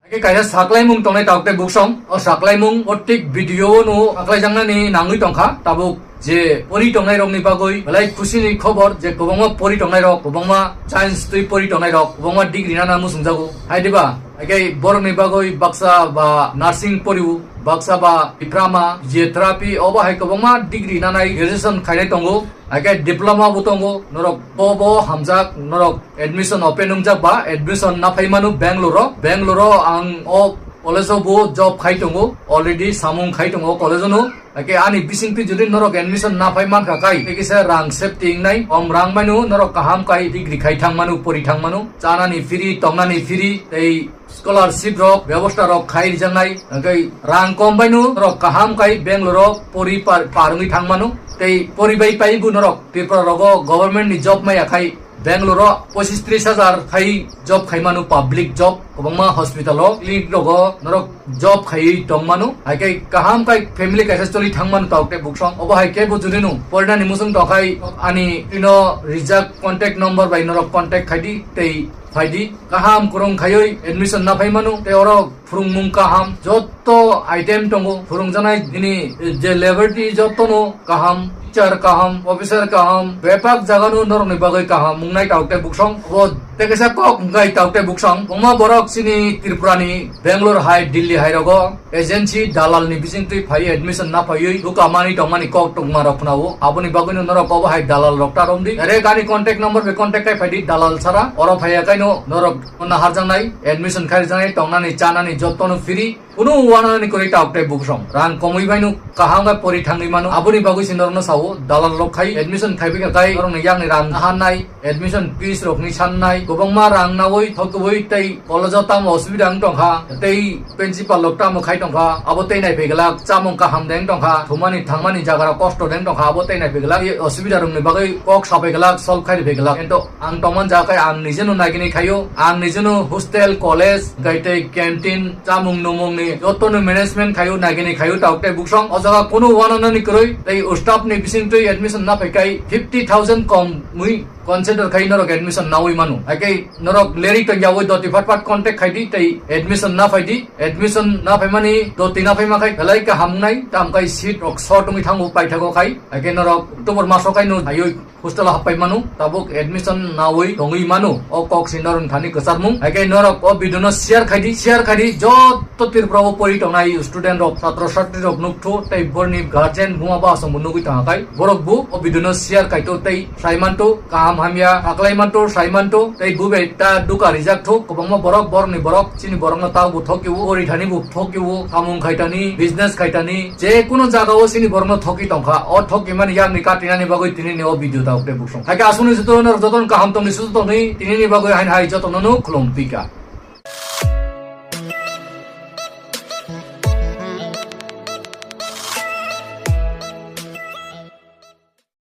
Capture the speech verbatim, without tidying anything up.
Khe kaisa saklaimung tongnai tabuk tei buksong. O saklaimung o thik video no saklaijaknani nangwi tongkha. Tabuk je pori tongnai rokni bagwi belai khusini khobor je kwbangma pori tongnai rok, kwbangma science twi pori tongnai rok, kwbangma degree nana muchungjago. Hai diba? Hakhe borokni bagwi baksa ba nursing poriu, baksa ba diploma, physiotherapy, obo hai kwbangma degree nanai graduation khainai tongo. Hakhe diploma bo tongo, norok bo bo hamjak, norok admission open wngjak ba admission naphai manu Bangalore o. Bangalore o ang o college o bo job khai tongo, already samung khai tongo college o no. Hakhe ani bisingtwi jodi norok admission naphai mankha khai, tei kisa rang safety wngnai, kom rang baino norok kaham khai degree khai thang manu, pori thang manu, chanani free, tongnani free, tei scholarship rok bebosta rok khai rijaknai, hwnkhe rang kom baino norok kaham khai Bangalore o pori par, par wngwi thang mano, tei pori bai paibo norok Tripura rogo government ni job maya khai Bangalore o pochis tris hajar khai job khai mano, public job, kwbangma hospital o, clinic rogo norok job khaiwi tong mano, hai khe kaham khai family kaisa choli thang mano tabuk tei buksong. Obo hai khe bo jodi no porinani muchung tong khai ani ino rijak contact number bai norok contact khai di tei phai di. Kaham kwrwng khaiwi admission naphai mano, tei oro phwrwngmung kaham, jotto item tongo phwrwngjaknai, nini je laboratory jottono kaham, teacher kaham, officer kaham, bepak jagano norokni bagwi kaham wngnai tabuk tei buksong. Obo tei kaisa kok wngkha tabuk tei buksong. Kwbangma borok chini Tripurani Bangalore hai, Delhi hai rogo agency dalalni bisingtwi phaiwi admission naphaiwi duka mani tongmani kok tongma rok khwnao. Aboni bagwino norok obo hai dalal rok ta romdi. Direct ani contact number bai contact khai phaidi, dalal sara oro phaiya kaino norok naharjaknai, admission khaijaknai, tongnani, chanani jottono free. Kunu uanani kwrwi tabuk tei buksong. Rang komwi baino kaham khe pori thangwi mano. Aboni bagwi se norokno sao, dalal rok khai admission khaibai kha khai norokni yakni rang nahannai, admission fees rokni sannai, kwbangma rang nawi thokwi tei college o tamo osubida wng tongkha, tei principal rok tamo khai tongkha, abo tei naiphai glak, chamung kaham de wng tongkha, thumani thangmani jaga rok kosto de wng tongkha, abo tei naiphai glak, tei osubida rokni bagwi kok sapai glak, solve khai riphai glak. Ento ang tongman jaga khe ang nijeno nagini khaio, ang nijeno hostel, college, gai tei canteen, chamung numungni jottono management khaio, nagini khaio tabuk tei buksong. O jaga kunu uananani kwrwi tei staff ni bisingtwi admission naphai khai fifty thousand kom mui consider khai norok admission nawi mano. Hai khe norok leri tongyawi doti phat phat contact khai di tei admission naphai di. Admission naphai mani doti naphai ma khai belai kaham wngnai, tam khai seat rok short wngwi thango paithago khai. Hai khe norok October maso khai no haiwi hostel o happai mano, tabuk admission nawi tongwi mano. O kok se norok thani kwcharmung. Hai khe norok o video no share khai di, share khai di, jotto Tripura o pori tongnai student rok, chhatro chhatri rok nukthu tei borni guardian buma ba asongbo nugwi tongkha khai borok bo o video no share khai to tei sai manto, kaham hamya aklai manto, sai manto tei bo bai ta duka rijak tho. Kwbangma borok, borokni borok, chini borokno ta bo thokio, pori thani bo thokio, samung khai thani, business khai thani, je kuno jaga o chini borokno thokwi tongkha. O thokwi mani yakni katinani bagwi tini ni o video tabuk tei buksong. Hai khe aswkni joto norok jotono kaham tongni, susu tongni, tini ni bagwi hain hai jotono no khulum pika.